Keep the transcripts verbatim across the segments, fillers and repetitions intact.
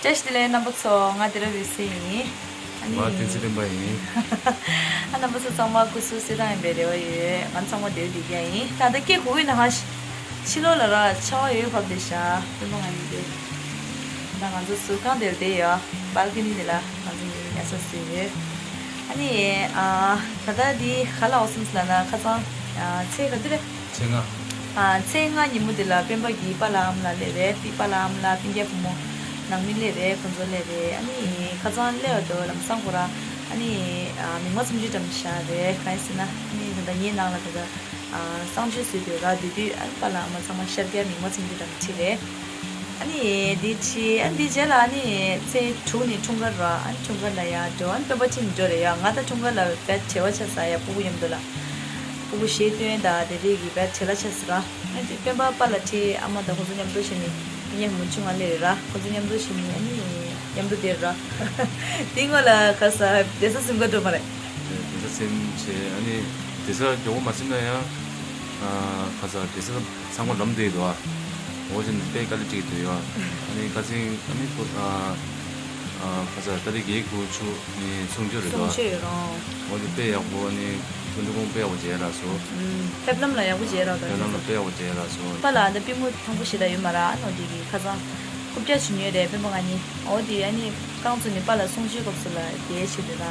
བཀྲ་ཤིས་བདེ་ལེགས་རྣམ་པ་ཚོ། ང་དེ་ར་བི་སི་ཡིན། ཨ་ནི། ང་བསྟན་འཛིན་སྤེན་པ་ཡིན། ཨ། རྣམ་པ་ཚོ་ཚང་མ་སྐུ་གཟུགས་གསལ་ཐང་ཡིན་པའི་རེ་བ་ཡོད། ང་ཚང་མ་བདེ་བོ་བདེ་རྒྱུ་ཡིན། ད་ལྟ་སྐད་གོ་གི་ཡོད་ན། ཧ། ཕྱི་ལོགས་ལ་ར་ཆར་པ་ཡོད་བབས་བསྡད་ཤག་དེ་མོ་ང་ཡིན་ཏེ། ད་ང་ཚོ་ཟུར་ཁང་དེར་བསྡད་ཡོད། སྦལ་ཀོ་ནི་དེ་ལ་ང་ཚོ་ཉལ་ས་བཟོས་ཡོད། ཨ་ནི། ཨ། ད་ལྟ་འདི་ག་ལ་འོ་སེམས་ལ་ན་ཁ་སང་། ཨ། ཚེས་ག་དུས་རེད། ཚེས་ལྔ། ཨ། ཚེས་ལྔ་ཉིན་མོ་དེ་ལ་སྤེན་པ་གི་པཱ་ལགས་ཨ་མ་ལགས་སླེབས་རེད། པི་པཱ་ལགས་ཨ་མ་ལགས་སྤུན་ཀྱག་བུ་མོ་ནང་མི་སླེབས་རེད། ཁོང་ཚོ་སླེབས་རེད། ཨ་ནི་ཁ་སང་སླེབས་པ་དེ་ལམ་སང་ཁོ་རང་ཨ་ནི། ཨ། མིག་དམར་ཆུང་ཆུང་འགྲམ་བཞག་རེད། གང་ཡིན་ཟེར་ན་ཨ་ནི་ད་ལྟ་ངའི་ནང་ལ་ད་ལྟ། ཨ། གསང་སྤྱོད་བཟོས་དུས་ར་དེ་དུས་ཨ་ནི་པཱ་ལགས་ཨ་མ་ཚང་མ་ཤར་རྒྱག་མིག་དམར་ཆུང་ཆུང་འགྲམ་ཁྲིད་རེད། ཨ་ནི་དེ་ཁྲིད། ཨ་ནི་དེ་རྗེས་ལ་ཨ་ནི་ཚེས་དྲུག་ནས་འཁྲུངས་སྐར་ར། ཨ་ནི་འཁྲུངས་སྐར་ལ་ཡར་འགྲོ། ཨ་ནི་སྤེན་པ་ཁྲིད་ནས་འགྲོ་རེད་ཡ། ང་ད་འཁྲུངས་སྐར་ལ་བེད་བྲེལ་བ་ཆགས་ས་ཡ། སྤུ་གུ་མཉམ་དུ་ལ། སྤུ་གུ་གཞས་སྟོན་དང་དེ་འདྲས་ཀྱི་བེད་བྲེལ་བ་ཆགས་ས་ར། ཨ་ནི་སྤེན་པ་པཱ་ལགས་ཁྲིད། ཨ་མ་དང་ཁོ་ཚོ་མཉམ་དུ་བྱས་ནས་ངས་མུ་ཆུང་ང་སླེབས་རེད་ར། ཁོ་ཚོ་མཉམ་དུ་བྱས་ནས་ཨ་ནི་མཉམ་དུ་བསྡད་ར། དེ་སྔོན་ལ་ག་ས་བསྡད་ས་ཟིན་ག་འགྲོ་མ་རེད། བསྡད་ས་ཟིན་བྱས། ཨ་ནི་བསྡད་ས་མགྱོགས་པོ་མ་ཟིན་ན་ཡང་། ཨ། ག་ས་བསྡད་ས་ཚང་མ་ལམ་དེ་འདུག་ཨ། འོ་ཅན་དཔེ་དཀའ་ལས་འཕྲད་ཀྱི་འདུག་ཡ། ཨ་ནི་ཁ་སང་ཨ་ནི་ཁོ། ཨ། ཨ། ག་ས་ཏ་རིག་བརྒྱད་དགུ་བཅུ་ནི་གསུང་ཆོས་རེད་འདུག་ཨ། གསུང་ཆོས་རང་། འོ་དེ་དཔེ་ཡག་པོ། ཨ་ནི་སྐུ་མགྲོན་ཁོང་དཔེ་ཡག་པོ་མཇལ་རག་སོང་། ཨུམ། ཕེབས་ལམ་ལ་ཡག་པོ་མཇལ་རག་ད། ཕེབས་ལམ་ལ་དཔེ་ཡག་པོ་མཇལ་རག་སོང་། པཱ་ལགས་ཨ་ད་པུས་མོ་ཐང་པོ་ཞེ་དྲག་ཡོད་མ་ར། ཨ་ནོ་དེ་གི་ཁ་སང་རྐུབ་བཀྱག་བྱིན་ཡོད་རེད། སྤེན་པ་ང་གཉིས། འོ་དེ་ཨ་ནི་རྐང་བཙུགས་ནས་པཱ་ལགས་གསུང་ཆོས་སྐབས་སུ་ལ་དེ་བྱེད་དེ་ད།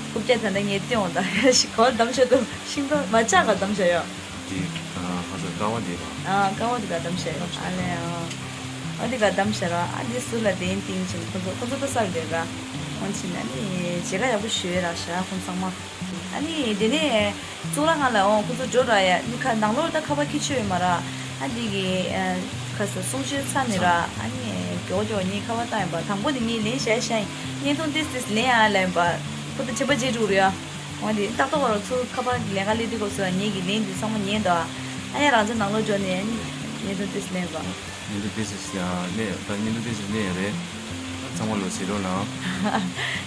རྐུབ་བཀྱག་ད་ལྟ་ངས་སྟོན་འོང་ད། ཞིག་གོ་བརྡ་མ་བྱ་དོ། ཤིང་ཏོག་མ་བཅག་ག་བསྡམས་བཞག་ཡོད། དེ་ཁ་ས་ཀ་བ་དེ་ར། ཨ། ཀ་བ་དེ་ག་བསྡམས་བཞག་ཡོད། ཨ་ལས། ཨ། ཨ་དེ་ག་བསྡམས་བཞག་ར། ཨ་དེ་ཟུར་ལ་དེ་ཡིན་ཏིང་ཅིང་ཁོ་ཚོ་ཁོ་ཚོ་ད་ས་རུ་བསྡད་ར། འོན་ཅིག་ཨ་ནི་མཇལ་ཁ་ཡག་པོ་ཞུ་ཡོད་ར་ཤག་ཁོང་ཚང་མ། ཨ་ནི་དེ་ནས་གཙུག་ལག་ཁང་ལ་འོང་ཁོ་ཚོ་འགྲོ་ར་ཡ། ནི་ཁ་ནང་ལོགས་ད་ཁ་པར་འཁྱེར་ཆོག་ཡོད་མ་ར། ཨ་དེ་གི། ཨ། ཁ་ས་གསུང་ཆོས་ཚར་ནས་ར། ཨ་ནི་མགྱོགས་མགྱོགས་ངས་ཁ་པར་བཏང་ཡིན་པ། དང་པོ་དེ་ངས་ལེན་བཞག་བཞག་ཡིན། བརྙན་ཐུང་ཏིས་ཏིས་ལེན་ཨ་ལབ་ཡིན་པ། ཁོ་ད་བྱེད་པ་བྱེད་འགྲོ་རེད་ཡ། འོ་དེ་ཏག་ཏག་བར་ཚུར་ཁ་པར་ལེན་ག་སླེབས་དུས་སྐབས་སུ་ངེད་ཀྱི་ལན་དེ་ཚང་མ་ཉན་འདུག་ཨ། ཨ་ཡ་རང་ཚོ་ནང་ལོགས་འགྲོ་ནས་ཨ་ནི་བརྙན་ཐུང་ཏིས་ལེན་པ། བརྙན་ཐུང་ཏིས་ལེན་ཡ། ད་བརྙན་ཐུང་ཏིས་ལེན་ཡ་རེད། ཚང་མ་ལོ་གཟིགས་རོགས་གནང་།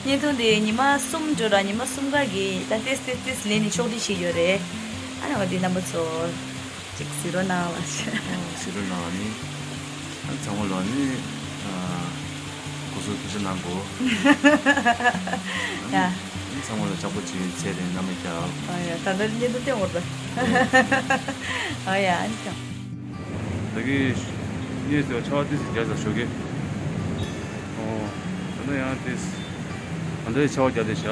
བརྙན་ཐུང་དེ་ཉི་མ་གསུམ་འགྲོ་ར། ཉི་མ་གསུམ་ག་གི་ད་ཏིས་ཏིས་ཏིས་ལེན་ནས་ཕྱོགས་སྒྲིག་བྱེད་ཡོད་རེད། ཨ་ནི་འོ་དེ་རྣམ་པ་ཚོ། ཅིག་གཟིགས་རོགས་གནང་ལ། ཨོ། གཟིགས་རོགས་གནང་། ཨ་ནི་ཚང་མ་ལོ་ནི། ཨ། སྐུ་གཟུགས་ཐུགས་ཆེ་གནང་དགོས། ཡ། ཨ་ནི་ཚང་མ་ལོ་ལྕགས་པོ་ཅིག་ཚེ་རིང་ནམ་ཡང་རྒྱལ། ཨ་ཡ། ད་ལྟ་བརྙན་ཐུང་སྟོན་འོར་ད། ཨ་ཡ། ཨ་ནི་ཀྱང་། ད་གི་གནས་སུ་ཆར་པ་ཏོག་ཙམ་རྒྱག་ས་ཞོགས་ཀས། ཨོ། ད་ནི་ཡང་ཏོག་ཙམ་ད་ལྟ་ཆར་པ་རྒྱག་བསྡད་ཤག་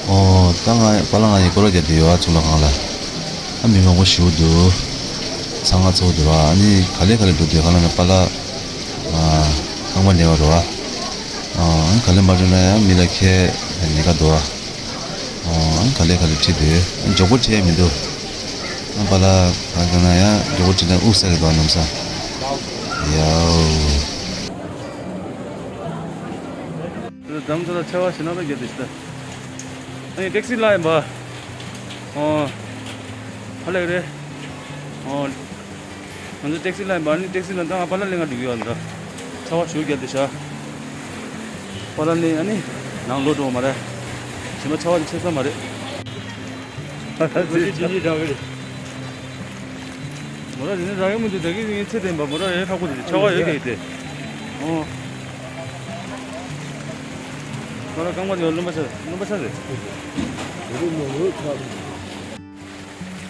ཨོ། ད་ང་པཱ་ལགས་ང་ཡི་སྐོར་ར་རྒྱག་བསྡད་ཡོད་ཨ། གཙུག་ལག་ཁང་ལ། ཨ་མི་མང་པོ་ཞེ་པོ་འདུག་ཚང་ང་ཚོ་འདུག་ར། ཨ་ནི་ག་ལེ་ག་ལེ་འགྲོ་འདུག་ག་ལ་ན་པཱ་ལགས། ཨ། རྐང་པ་ན་བ་རེད་བ། ཨ་ནི་ག་ལེ་མ་འགྲོ་ན་ཡང་མི་ལ་ཁྱད་ཉེན་ཁ་འདུག་བ། ཨ་ནི་ག་ལེ་ག་ལེ་ཁྲིད་དེ་མགྱོགས་པོ་ཁྲིད་ཡ་མི་འདུག་ཨ་པཱ་ལགས་ག་ག་ན་ཡང་མགྱོགས་པོ་ཁྲིད་ན་དབུགས་ས་གི་འདུག་ནམ་ས། ཡའོ། དེ་ལ་འཛམ་ཚོ་ལ་ཆར་པ་ཞེ་ན་ད་རྒྱབ་དེ་ཤི་ད། ཨ་ནི་ཊེག་སི་ལ་ཡིན་པ། ཨོ། ཧ་ལས་རེད། ཨོ། ང་ཚོ་ཊེག་སི་ལ་ཡིན་པ། ཨ་ནི་ཊེག་སི་ལ་ད་ང་པཱ་ལགས་ལེན་ག་འགྲོ་གི་ཡོད་ད། ཆར་པ་ཞེ་པོ་རྒྱབ་བསྡད་ཤག་པཱ་ལགས་ལེན་ཨ་ནི་ནང་ལོག་འགྲོ་བ་མ་རེད། ཞེ་མ་ཆར་པ་དེ་ཆེ་ས་མ་རེད། ཁོ་ཚོ་ཅི་ཅི་འདྲ་གི་རེད། མོ་ར་དེ་ནི་ར་ཡོང་མི་འདུག་ད་གི་ངའི་ཚེ་བརྟན་པ་མོ་ར་ཡོད་ཁག་པོ་འདུག་ཆར་པ་ཡོད་གི་དེ། ཨོ། ཁོ་ར་རྐང་པ་དེ་རློན་པ་ཆགས་རློན་པ་ཆགས་རེད།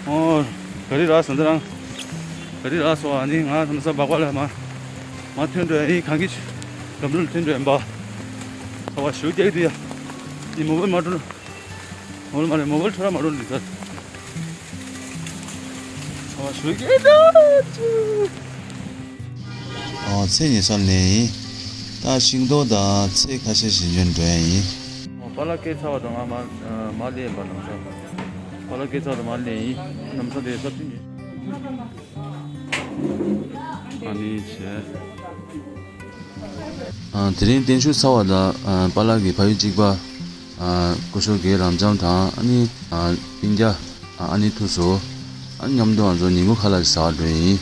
ཨོ། ག་རེ་རག་སོང་ད་རང་། ག་རེ་རག་སོང་། ཨ་ནི་ང་ཐམ་ས་སྦག་སྦག་ལ་མ། མ་ཐོན་འགྲོ་ཡ་ཡིན། གང་གི་སྒམ་ནུལ་ཐོན་འགྲོ་ཡིན་པ། ཚ་བ་ཞུ་རྒྱག་གི་འདུག་ཡ། ནི་མོ་བལ་མ་འགྲོ་ན། མོ་བལ་མ་རེད། མོ་བལ་ཁྲོ་ར་མ་འགྲོ་ན་འདི་ཚར། ཚ་བ་ཞུ་རྒྱག་གི་འདུག་ཨོ། ཚེས་ཉི་ཤུ་ལ་ཡིན། ད་ཤིང་ཏོག་དང་ཚེས་ཁ་ཤས་ཤིག་ཉོ་འགྲོ་ཡ་ཡིན། ཨོ། པཱ་ལགས་སྐད་ཚ་བ་དང་ང་མ་མ་ལས་པ་ནང་ས། པཱ་ལགས་སྐད་ཚ་བ་དང་མ་ལས་ཡིན། ནམ་ས་དེ་སབ་ཅིང་ཡིན། ཨ་ནི་བྱས། ཨ། དེ་རིང་བརྟན་བཞུགས་ཚར་བ་དང་། ཨ། པཱ་ལགས་ཀྱི་ཕ་ཡུལ་གཅིག་པ། ཨ། སྐུ་ཞབས་རྒན་རབ་འབྱམས་དང་། ཨ་ནི། ཨ། སྤུན་ཀྱག་ཨ་ནི་ཐུག་སོང་། ཨ། མཉམ་དུ་ང་ཚོ་ཉིན་གུང་ཁ་ལག་ཟ་བར་འགྲོ་ཡིན།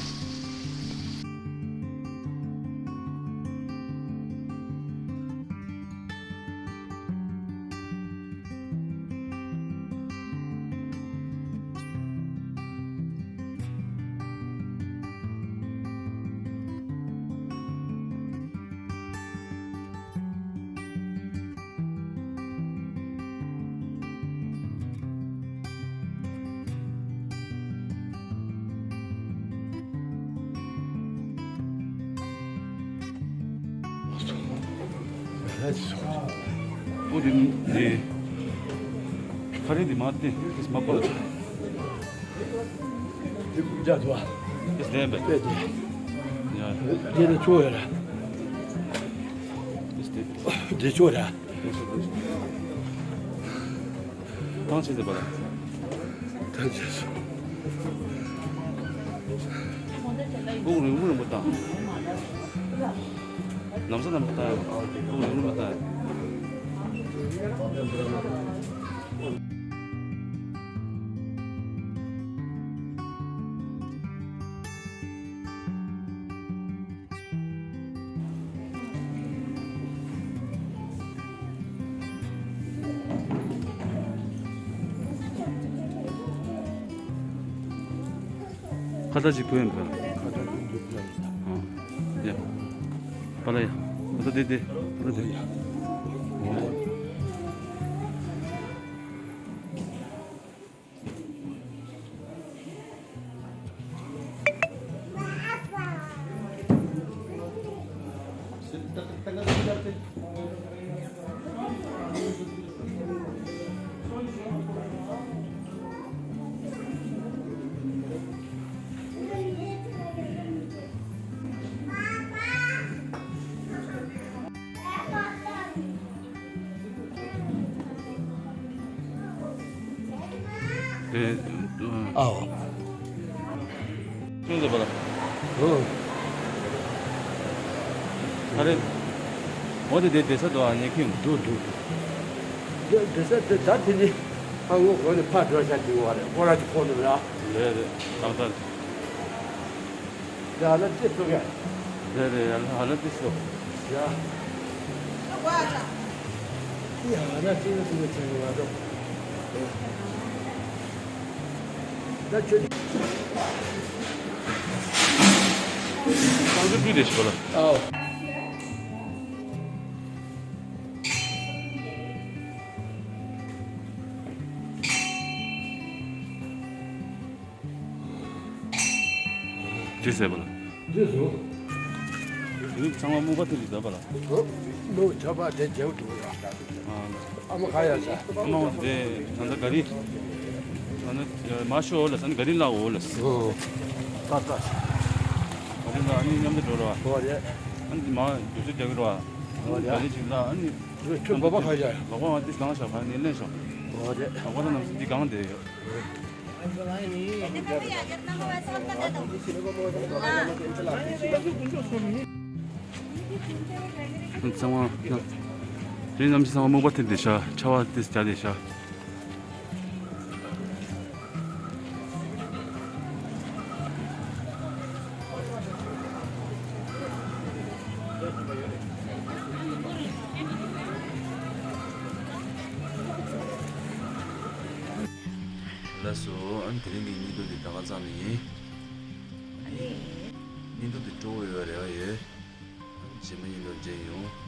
ཨོ་དེ་དེ། ཁ་རས་དེ་མ་སྟེ་དེ་མ་པ། དེ་རྒྱ་ཐུ་བ། དེ་ལྡན་པས། དེ་དེ། ཡ། དེ་ནི་ཆོ་ཡ་ར། དེ་དེ། དེ་ཆོ་ར། ཐང་ཆད་ཟེར་བ་ལ། ཐང་ཆད་སོང་། དབུགས་རིང་པོ་རིང་པོ་བཏང་། ལམ་སང་ལམ་སང་བཏང་ཡ། དབུགས་རིང་པོ་རིང་པོ་བཏང་ཡ། ཁ་བཏགས་ཅིག་ཕུལ་ཡིན་པ། ཁ་བཏགས་ཀུན་གྱི་ཕུལ་ཡིན། ཨ། ཡ། པ་ལ་ཡ། ཁ་བཏགས་དེ་དེ། ཁ་བཏགས་དེ། ཨོ། དེ། ཨའོ། ཅུང་ཟད་པ་ལ། ཨོ། ཨ་རེ། འོ་དེ་དེ་བསྡད་ས་དུ་ཨ་ཉེ་ཁྱིམ། འདུག་འདུག་འདུག་དེ་བསྡད་ས་དེ་ད་དེ་ནི་ཨ་ངོ་གོ་ནས་ཕར་འགྲོ་ས་དེ་བ་རེད། སྐོར་ར་ཅིག་ཁོ་འདུག་ར། རེད་རེད། ཏག་ཏག་ཡ་ལ་ཏི་སོ་ག་རེད་རེད། ཡ་ལ་ཧ་ལ་ཏི་སོ། ཡ། ཡ་ཧ་ལ་ཏི་སོ་ཏི་སོ་ཆེན་པོ་ང་ཚོ། ད་ཁྱོད། གང་ཚོད་སྤུས་དེ་ཞིག་པ་ལ། ཨའོ། འདི་ཟེར་བ་ལ། འདི་བཟོ། འདི་ཚང་མ་སྨུག་པ་ཐིག་ལེ་བརྡབས་པ་ལ། ཨོ། ལོ་ཆ་པ་དེ་རྒྱབ་འགྲོ་ཡ། ཨ་མ་ཁ་ཡ་ས། ཨ་མ་དེ་ད་ལྟ་ག་རི། ད་ལྟ་མ་ཤོ་ལ་སན་ག་རི་ལ་འོ་ལ། ཨོ། ཏག་ཏག་ག་རི་ལ་ཨ་ནི་མཉམ་དུ་འགྲོ་ར་བ། ཨོ་རེད། ཨ་ནི་མ་དུས་ཚོད་རྒྱག་གི་ར་བ། ཨོ་རེད། ག་རི་ཅིག་ལ་ཨ་ནི། ཁྱོད་བ་པ་ཁ་ཡ། བ་པ་ང་དེ་གང་ཤག་ག་ནི་ལེན་ཤག་ཨོ་རེད། བ་པ་ད་ནམ་སི་འདི་གང་དེ་ཡོད། ཚང་མ་དེ་ནམ་ཞིག་ཚང་མ་སྨུག་པ་ཐེབས་བསྡད་ཤག་ཆར་པ་དེ་རྒྱག་བསྡད་ཤག་ལགས་སོ། ཨ་ནི་དེ་རིང་གི་བརྙན་ཐུང་འདི་ད་ག་ཙམ་ཡིན། ཨ་ནི། བརྙན་ཐུང་འདི་སྤྲོ་བོ་ཡོད་རེ་བ་ཡོད། རྗེས་མ་བརྙན་ཐུང་མཇལ་ཡོང་།